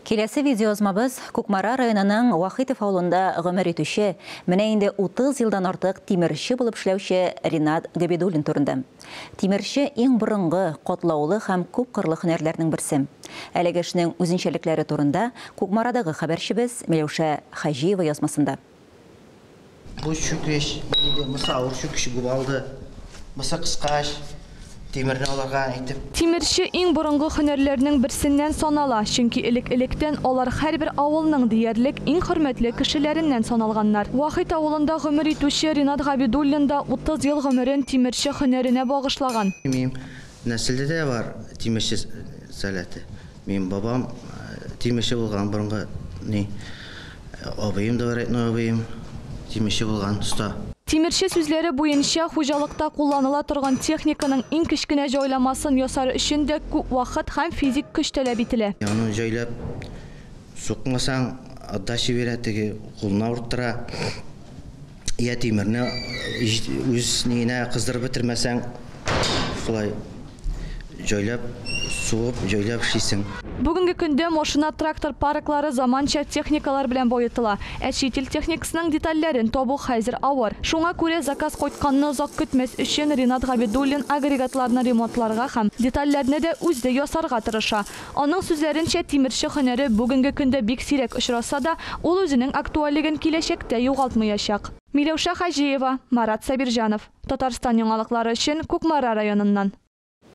Киләсе видеоязмабыз Кукмара районының Вахитов авылында гомер итүче, менә инде 30 елдан артык тимерче булып эшләүче Ринат Габидуллин турында. Тимерче иң борынгы, катлаулы һәм күпкырлы һөнәрләрнең берсе. Әлеге эшнең үзенчәлекләре турында Кукмарадагы хәбәрчебез Миләүшә Хаҗиева язмасында. Бу чүкеч, инде мысы авыр чүкеч губалды. Мысы кыскач, тимерне алырга әйтеп. Тимерче иң борынгы һөнәрләрнең берсеннән санала, чөнки элек-электән алар һәрбер авылның диярлек иң хөрмәтле кешеләреннән саналганнар. Вахит авылында гомер итүче Ринат Габидуллин да 30 ел гомерен тимерче һөнәренә багышлаган. Минем нәселдә дә бар тимерче сәләте. Минем бабам тимерче булган борынгы ни. Абыем да бар, абыем тимерче булган, оста. Тимерче сүзләре буенча, хуҗалыкта кулланыла торган техниканың иң кечкенә җайламасын ясар өчен дә күп вакыт һәм физик көч таләп ителә. Аны җайлап сукмасаң, отдача бирә, теге кулына авырттыра. Я тимерне үз ниенә кыздырып бетермәсәң, шулай җайлап сугып, җайлап эшлисең. Бүгенге көндә машина-трактор парклары заманча техникалар белән баетыла, ә чит ил техникасының детальләрен табу хәзер авыр. Шуңа күрә заказ кайтканны озак көтмәс өчен Ринат Габидуллин агрегатларны ремонтларга һәм детальләрне дә үзе ясарга тырыша. Аның сүзләренчә, тимерче һөнәре бүгенге көндә бик сирәк очраса да, ул үзенең актуальлеген киләчәктә югалтмаячак. Миләүшә Хаҗиева, Марат Сабирҗанов. Татарстан яңалыклары өчен Кукмара районыннан.